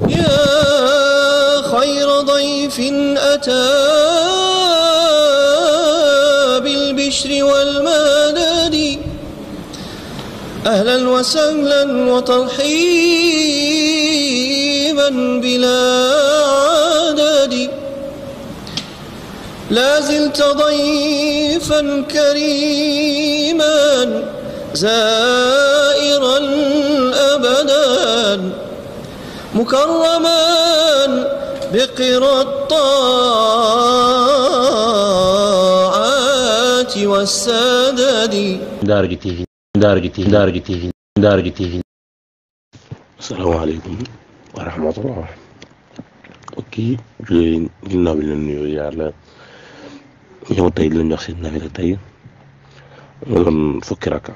يا خير ضيف أتى بالبشر والمدد أهلا وسهلا وترحيبا بلا عدد لا زلت ضيفا كريما زائرا أبدا مكرما بقرى الطاعات والسدد. Daara J TV. Asalaamaaleykum wa rahmatullah. Ok, ginnaaw bi leen nuyoo yàlla ñëw tey lañ wax seen nafila tey mu doon fukki raka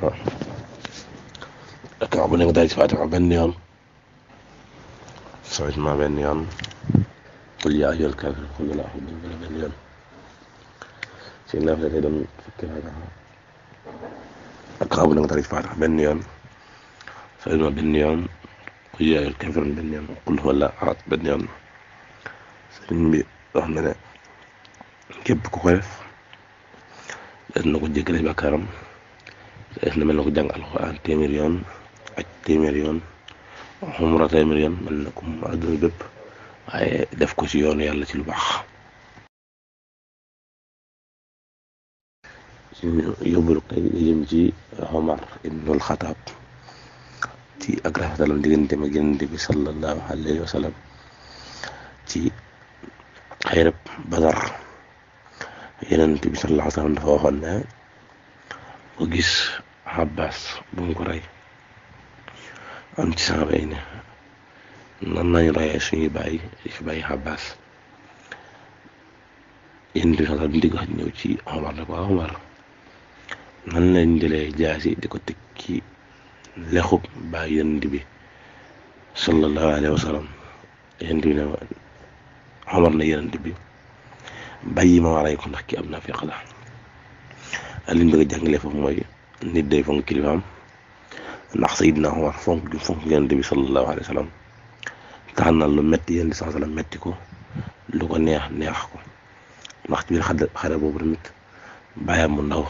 bu nekk daal ci Faatiha benn yoon, sawitma benn yoon, qul yaa ayyuhal kaafiruun qul laa a'uudu benn yoon. seen nafila tey doon fukki raka bu nekk daal ci Faatiha benn yoon, sawitma benn yoon, qul yaa ayyuhal kaafiruun benn yoon, qul huwallaahu ahad benn yoon. sëriñ bi wax na ne képp ku ko def des na ko jéggale bàkkaaram, des na mel na ko jàng alxuraan téeméer yoon, aj téeméer yoon, umra téeméer yoon, mel na ko mu àdduna bépp, waaye def ko ci yoonu yàlla ci lu baax. suñu yóbbalu tey jëm ci Omar ibnul Xataab ci ak rafetalam digganteem ak Yonent bi sallallahu alayhi wa sallam ci xayrab Badar. Yonent bi sallallahu alayhi wa sallam dafa waxoon ne ko gis Abbas bu mu ko rey, am ci saxaaba yi ne nan nañu reyee suñuy bàyyi di fi bàyyi Abbas. Yonent bi sallallahu alayhi wa sallam digg wax ñëw ci Omar ne ko Omar, nan lañ jëlee jaasi di ko teg ci lexub bàyyi Yonent bi sallallahu alayhi wa sallam. Yonent bi ne Omar na Yonent bi bàyyi ma ma rey ko ndax ki am naa feq la. liñ bëgg a jàngale foofu mooy nit day fonk kilifaam, ndax Seydina Omar fonk Yonent bi sallallahu alayhi wa sallam tax na lu metti Yonent bi sallallahu alayhi wa sallam metti ko, lu ko neex ko, ndax ci biir xare boobu tamit bàyyam mu ndaw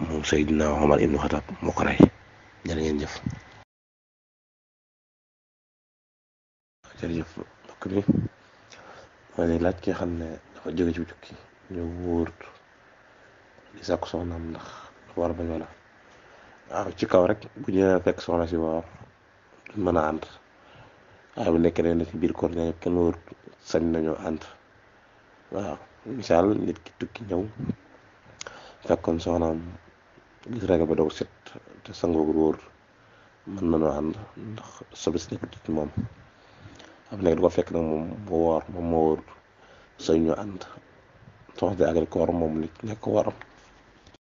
moom Seydina Omar ibnu Xataab moo ko rey. jërë ngeen jëf. jërëjëf mbokk mi ma ne laaj ki xam ne dafa jóge ci tukki ñëw wóor di sàkku soxnaam ndax dafa war a bañ wala waaw ci kaw rek bu ñëwee fekk soxna si waaw duñ mën a ànd, waaye bu nekkee ne ci biir koor ña kenn wóor sañ nañoo ànd. waaw misaal nit ki tukki ñëw fekkoon soxnaam gis rek ba doog set te sangoogul wóor mën nañoo ànd ndax sobe si nekk ci moom. am nekk du ko fekk nag moom moo woor moom moo wóor sañ ñu ànd soxna si àggal koor moom nit ñàkk ko waram.